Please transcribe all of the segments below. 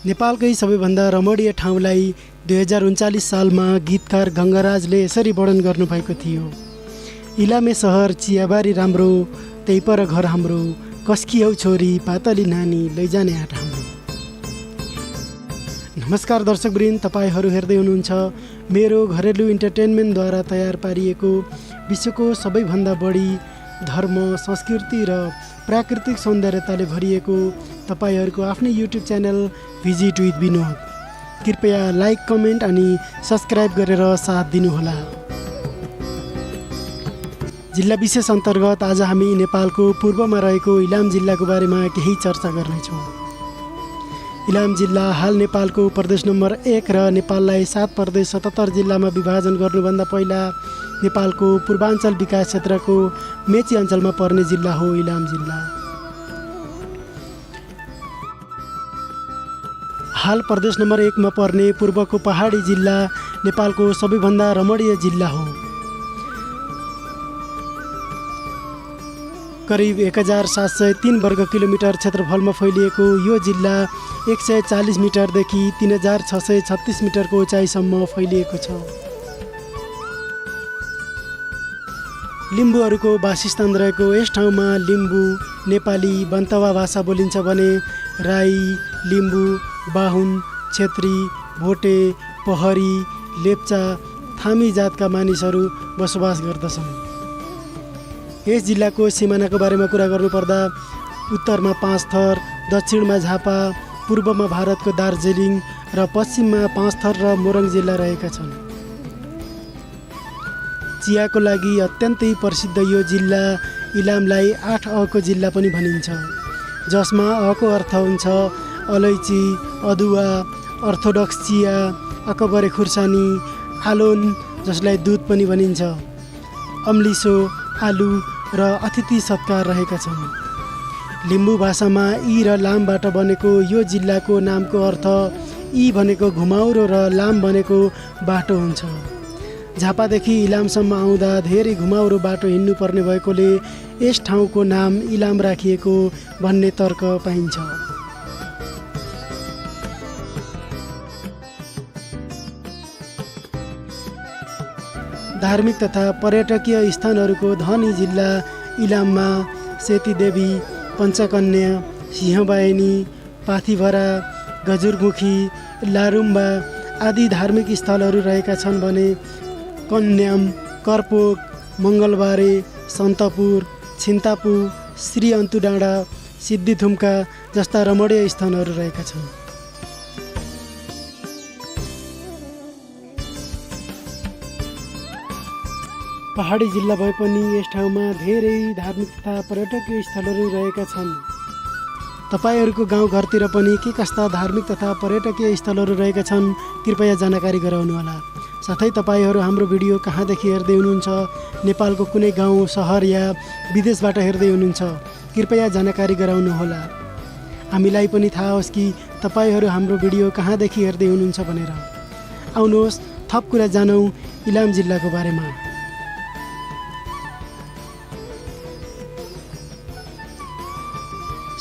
नेपालकै सबैभन्दा रमणीय ठाउँलाई 2039 सालमा गीतकार गङ्गाराजले यसरी वर्णन गर्नुभएको थियो। इलामे सहर चियाबारी राम्रो, त्यही पर घर हाम्रो, कसकी हौ छोरी पातली नानी लैजाने आँट हाम्रो। नमस्कार दर्शकवृन्द, तपाईँहरू हेर्दै हुनुहुन्छ मेरो घरेलु इन्टरटेनमेन्टद्वारा तयार पारिएको विश्वको सबैभन्दा बढी धर्म, संस्कृति र प्राकृतिक सौन्दर्यताले भरिएको तपाईँहरूको आफ्नै YouTube channel visit with Vinod. कृपया लाइक, कमेन्ट अनि सब्सक्राइब गरेर साथ दिनुहोला। जिल्ला विशेष अन्तर्गत आज हामी नेपालको पूर्वमा रहेको इलाम जिल्लाको बारेमा केही चर्चा गर्नेछौँ। इलाम जिल्ला हाल नेपालको प्रदेश नम्बर 1 र नेपाललाई 7 प्रदेश 77 जिल्लामा विभाजन गर्नुभन्दा पहिला नेपालको पूर्वाञ्चल विकास क्षेत्रको मेची अञ्चलमा पर्ने जिल्ला हो इलाम जिल्ला। हाल प्रदेश नम्बर 1 मा पर्ने पूर्वको पहाडी जिल्ला नेपालको सबैभन्दा रमणीय जिल्ला हो। करिब 1703 वर्ग किलोमिटर क्षेत्रफलमा फैलिएको यो जिल्ला 140 मिटरदेखि 3636 मिटरको उचाइसम्म फैलिएको छ। लिम्बूहरूको वासस्थान रहेको यस ठाउँमा लिम्बू, नेपाली, बन्तवा भाषा बोलिन्छ भने राई, लिम्बू, बाहुन, छेत्री, भोटे, पहरी, लेप्चा, थामी जातका मानिसहरू बसोबास गर्दछन्। यस जिल्लाको सिमानाको बारेमा कुरा गर्नुपर्दा उत्तरमा पाँचथर, दक्षिणमा झापा, पूर्वमा भारतको दार्जिलिङ र पश्चिममा पाँचथर र मोरङ जिल्ला रहेका छन्। चियाको लागि अत्यन्तै प्रसिद्ध यो जिल्ला इलामलाई 8 अको जिल्ला पनि भनिन्छ, जसमा अको अर्थ हुन्छ अलैँची, अदुवा, अर्थोडक्स चिया, अकबरे खुर्सानी, आलोन जसलाई दुध पनि भनिन्छ, अम्लिसो, आलु र अतिथि सत्कार रहेका छन्। लिम्बू भाषामा ई र लामबाट बनेको यो जिल्लाको नामको अर्थ ई भनेको घुमाउरो र लाम भनेको बाटो हुन्छ। झापादेखि इलामसम्म आउँदा धेरै घुमाउरो बाटो हिँड्नुपर्ने भएकोले यस ठाउँको नाम इलाम राखिएको भन्ने तर्क पाइन्छ। धार्मिक तथा पर्यटकीय स्थानहरूको धनी जिल्ला इलाममा सेतीदेवी, पञ्चकन्या, सिंहवाहिनी, पाथिभरा, गजुरमुखी, लारुम्बा आदि धार्मिक स्थलहरू रहेका छन् भने कन्याम, करपोक, मङ्गलबारे, सन्तपुर, छिन्तापु, श्री अन्तुडाँडा, सिद्धिथुम्का जस्ता रमणीय स्थानहरू रहेका छन्। पहाडी जिल्ला भए पनि यस ठाउँमा धेरै धार्मिक तथा पर्यटकीय स्थलहरू रहेका छन्। तपाईँहरूको गाउँघरतिर पनि के कस्ता धार्मिक तथा पर्यटकीय स्थलहरू रहेका छन् कृपया जानकारी गराउनुहोला। साथै तपाईँहरू हाम्रो भिडियो कहाँदेखि हेर्दै हुनुहुन्छ, नेपालको कुनै गाउँ, सहर या विदेशबाट हेर्दै हुनुहुन्छ, कृपया जानकारी गराउनुहोला। हामीलाई पनि थाहा होस् कि तपाईँहरू हाम्रो भिडियो कहाँदेखि हेर्दै हुनुहुन्छ भनेर। आउनुहोस् थप कुरा जानौँ इलाम जिल्लाको बारेमा।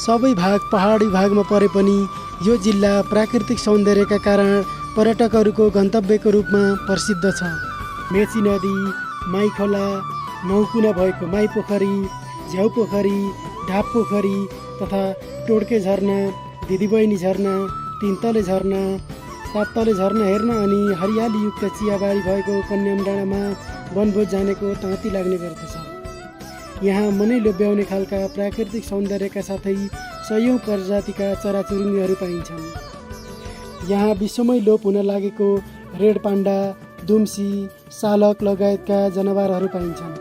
सबै भाग पहाडी भागमा परे पनि यो जिल्ला प्राकृतिक सौन्दर्यका कारण पर्यटकहरूको गन्तव्यको रूपमा प्रसिद्ध छ। मेची नदी, माई खोला, नौकुना भएको माई पोखरी, झ्याउ पोखरी, ढाप पोखरी तथा टोड्के झरना, दिदीबहिनी झरना, तीनतले झरना, साततले झरना हेर्न अनि हरियालीयुक्त चियाबारी भएको कन्याम डाँडामा वनभोज जानेको ताँती लाग्ने गर्दछ। यहाँ मनै लोभ्याउने खालका प्राकृतिक सौन्दर्यका साथै सयौँ प्रजातिका चराचुरुङ्गीहरू पाइन्छन्। यहाँ विश्वमै लोप हुन लागेको रेड पाण्डा, दुम्सी, सालक लगायतका जनावरहरू पाइन्छन्।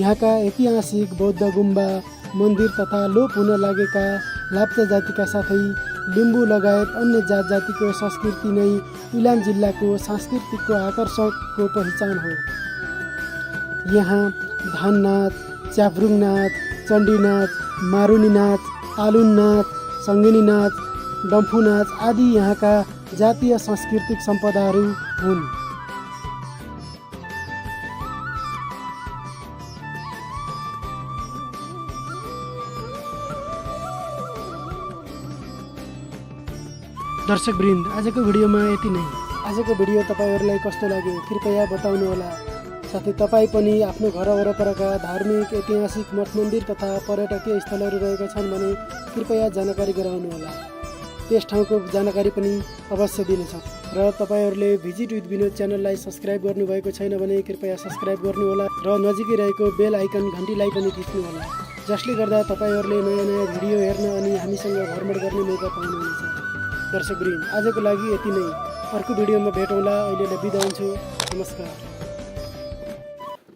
यहाँका ऐतिहासिक बौद्ध गुम्बा, मन्दिर तथा लोप हुन लागेका लाप्चा जातिका साथै लिम्बू लगायत अन्य जात जातिको संस्कृति नै इलाम जिल्लाको सांस्कृतिकको आकर्षकको पहिचान हो। यहाँ धान नाच, च्याब्रुङ नाच, चण्डी नाच, मारुनी नाच, आलुन नाच, सङ्गिनी नाच, डम्फु नाच आदि यहाँका जातीय सांस्कृतिक सम्पदाहरू हुन्। दर्शकवृन्द, आजको भिडियोमा यति नै। आजको भिडियो तपाईँहरूलाई कस्तो लाग्यो कृपया बताउनुहोला। साथै तपाईँ पनि आफ्नो घर वरपरका धार्मिक, ऐतिहासिक मठ मन्दिर तथा पर्यटकीय स्थलहरू रहेका छन् भने कृपया जानकारी गराउनुहोला। त्यस ठाउँको जानकारी पनि अवश्य दिनेछौँ। र तपाईँहरूले भिजिट विथ विनोद च्यानललाई सब्सक्राइब गर्नुभएको छैन भने कृपया सब्सक्राइब गर्नुहोला र नजिकै रहेको बेल आइकन घन्टीलाई पनि थिच्नुहोला, जसले गर्दा तपाईँहरूले नयाँ नयाँ भिडियो हेर्न अनि हामीसँग भ्रमण गर्ने मौका पाउनुहुनेछ। दर्शकवृन्द, आजको लागि यति नै। अर्को भिडियोमा भेटौँला। अहिलेलाई बिदा हुन्छु। नमस्कार।